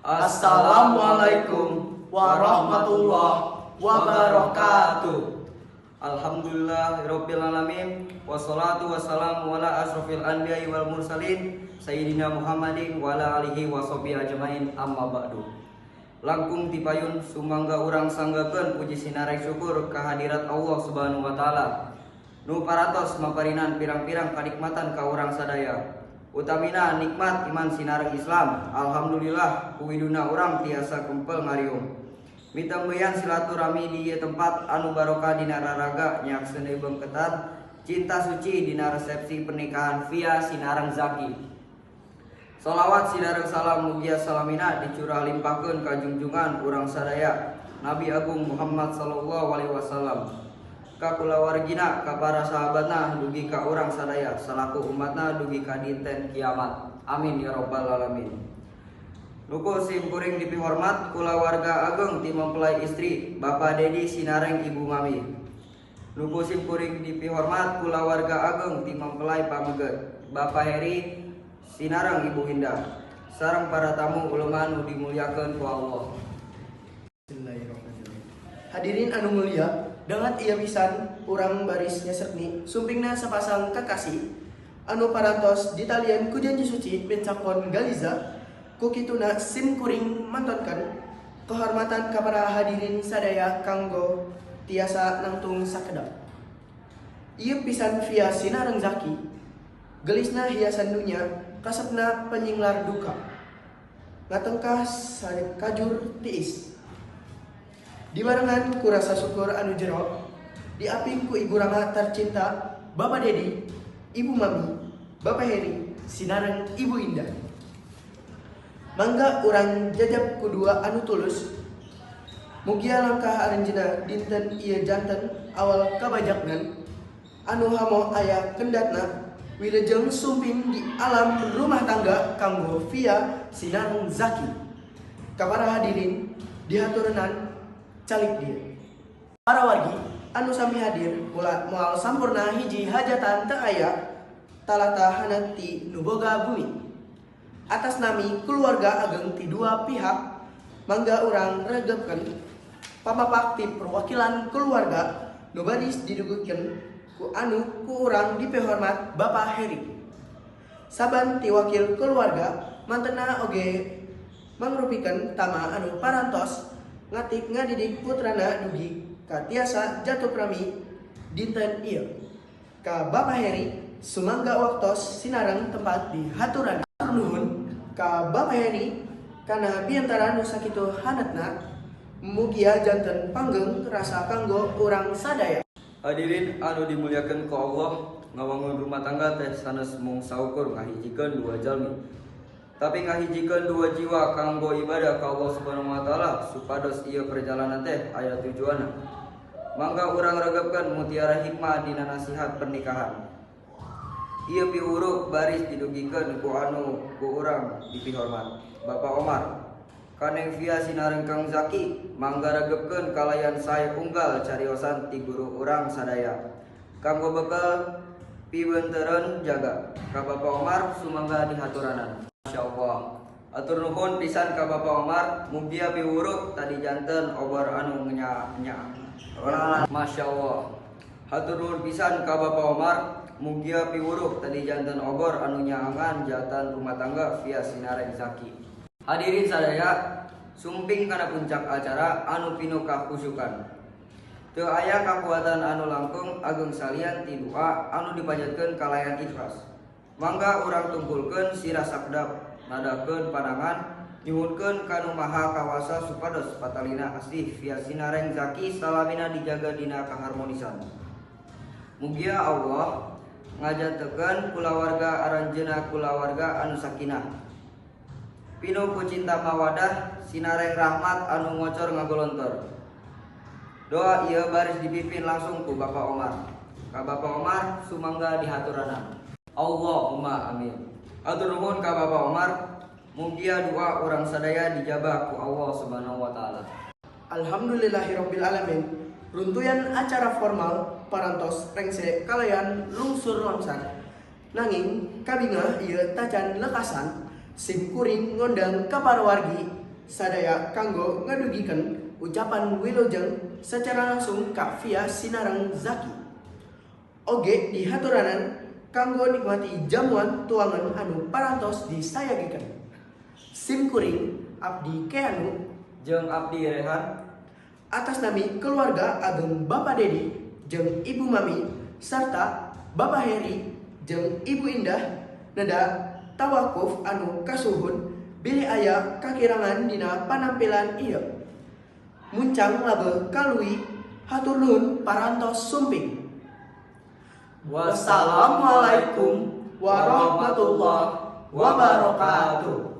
Assalamualaikum warahmatullahi wabarakatuh. Alhamdulillahirabbil alamin, wassalatu wassalamu ala asrofil anbiya'i wal mursalin sayyidina Muhammadin wa ala alihi washabihi ajmain, amma ba'du. Langkung tipayun sumangga urang sanggakeun puji sinareng syukur kehadirat Allah Subhanahu wa taala, nu parantos maparinan pirang-pirang kanikmatan ka urang sadaya, utamina nikmat iman sinareng Islam. Alhamdulillah, ku widuna urang tiasa kempel ngariung mitembeyan silaturahmi di ieu tempat anu barokah dina raraga nyakseun beungketan cinta suci dina resepsi pernikahan Via sinareng Zaki. Salawat sinareng salam mugia salamina dicurah limpahkeun ka junjungan urang sadaya, Nabi Agung Muhammad sallallahu alaihi wasallam, ka kulawargina, ka para sahabatna, dugi ka urang sadaya salaku umatna dugi ka dinten kiamat. Amin ya rabbal alamin. Nu ku sim kuring dipihormat kulawarga ageng ti mempelai istri, Bapak Dedi sinareng Ibu Mami. Nu ku sim kuring dipihormat kulawarga ageng ti mempelai pameget, Bapak Heri sinareng Ibu Indah, sareng para tamu ulama nu dimuliakeun ku Allah. Bismillahirrahmanirrahim. Hadirin anu mulia, dangat ieu pisan urang baris nyasekni sumpingna sapasang kekasih anu parantos ditalian ku janji suci mincakon galiza. Ku kituna sim kuring mantonkan kehormatan ka para hadirin sadaya kanggo tiasa nangtung sakedap. Ieu pisan Via sinareng Zaki, gelisna hiasan dunya, kasepna penyinglar duka. Ngatengkah sarip kajur tiis. Dibarengan ku rasa syukur anu jero, diaping ku ibu rama tercinta, Bapak Dedi, Ibu Mami, Bapak Heri, sinareng Ibu Indah. Mangga urang jajab ku dua anu tulus. Mugia langkah aranjeuna dinten ieu janten awal kabajaknan anu hamo aya kendatna, wilujeng sumping di alam rumah tangga kanggo Via sinareng Zaki. Ka para hadirin dihaturanan calik dia. Para wargi anu sami hadir, mula moal sampurna hiji hajatan teu aya talata haneut ti nu boga bumi. Atas nami keluarga ageng ti dua pihak, mangga urang regepkeun pamapak ti perwakilan keluarga nu baris didugikeun ku anu ku urang dipihormat Bapak Heri. Saban ti wakil keluarga mantena oge mangrupikeun tama anu parantos ngatik ngadidik putrana dugi ka tiasa jatuh prami dinten ieu. Ka Bapak Heri, sumangga waktos sinareng tempat dihaturan. Nuhun ka Bapak Heri kana biantara nu sakitu hanetna, mugia janten panggeng rasa kanggo urang sadaya. Hadirin anu dimuliakeun ku Allah, ngawangun rumah tangga teh sanes mung saukur ngahijikeun dua jalmi, tapi ngahijikeun dua jiwa kanggo ibadah ka Allah Subhanahu wa taala supados ieu perjalanan teh aya tujuanna. Mangga urang regepkeun mutiara hikmah dina nasihat pernikahan. Ieu piwuruk baris didugikeun ku anu ku urang dipihormat Bapak Omar. Ka Neng Via sinareng Kang Zaki, mangga regepkeun kalayan sae unggal cariosan ti guru urang sadaya kanggo bekal pibeuntereun jaga. Ka Bapak Omar, sumangga dihaturanan. Masyaallah. Atur nuhun pisan ka Bapak Omar, mugia piwuruk tadi janten obor anu nya nya. Masyaallah. Hatur nuhun pisan ka Bapak Omar, mugia piwuruk tadi janten obor anu nyaangan jatan rumah tangga Via sinareng Zaki. Hadirin sadaya, sumping kana puncak acara anu pinuh kahusukan. Teu aya kakuatan anu langkung ageng salian ti doa anu dipanjatkeun kalayan ikhlas. Mangga urang tungkulkeun sirah sakdap, nadakeun panangan, nyuhunkeun ka Nu Maha Kawasa supados patalina asih Via sinareng Zaki salamina dijaga dina kaharmonisan. Mugia Allah ngajantenkeun kulawarga aranjeuna kulawarga anu sakinah, pinuh ku cinta mawadah sinareng rahmat anu ngocor ngagolontor. Doa ieu baris dipimpin langsung ku Bapak Omar. Ka Bapak Omar, sumangga dihaturanan. Allahumma amin. Atur nuhun ka Bapak Omar, mugia doa urang sadaya dijabah ku Allah Subhanahu wa taala. Alhamdulillahirabbil alamin. Runtuyan acara formal parantos rengse kalayan lungsur langsar. Nanging kabingah ieu tacan lekasan, sim kuring ngondang ka para wargi. Sadaya kanggo ngadugikeun ucapan wilujeng secara langsung ka via sinareng Zaki. Oge dihaturanan kanggo nikmati jamuan tuangan anu parantos disayagikeun. Sim kuring abdi Keanu jeung abdi Rehan atas nami keluarga ageng Bapak Dedi jeung Ibu Mami serta Bapak Heri jeung Ibu Indah neda tawakuf anu kasuhun bilih aya kakirangan dina panampilan ieu. Muncang labeuh kalui hatur nuhun parantos sumping. Wassalamualaikum warahmatullahi wabarakatuh.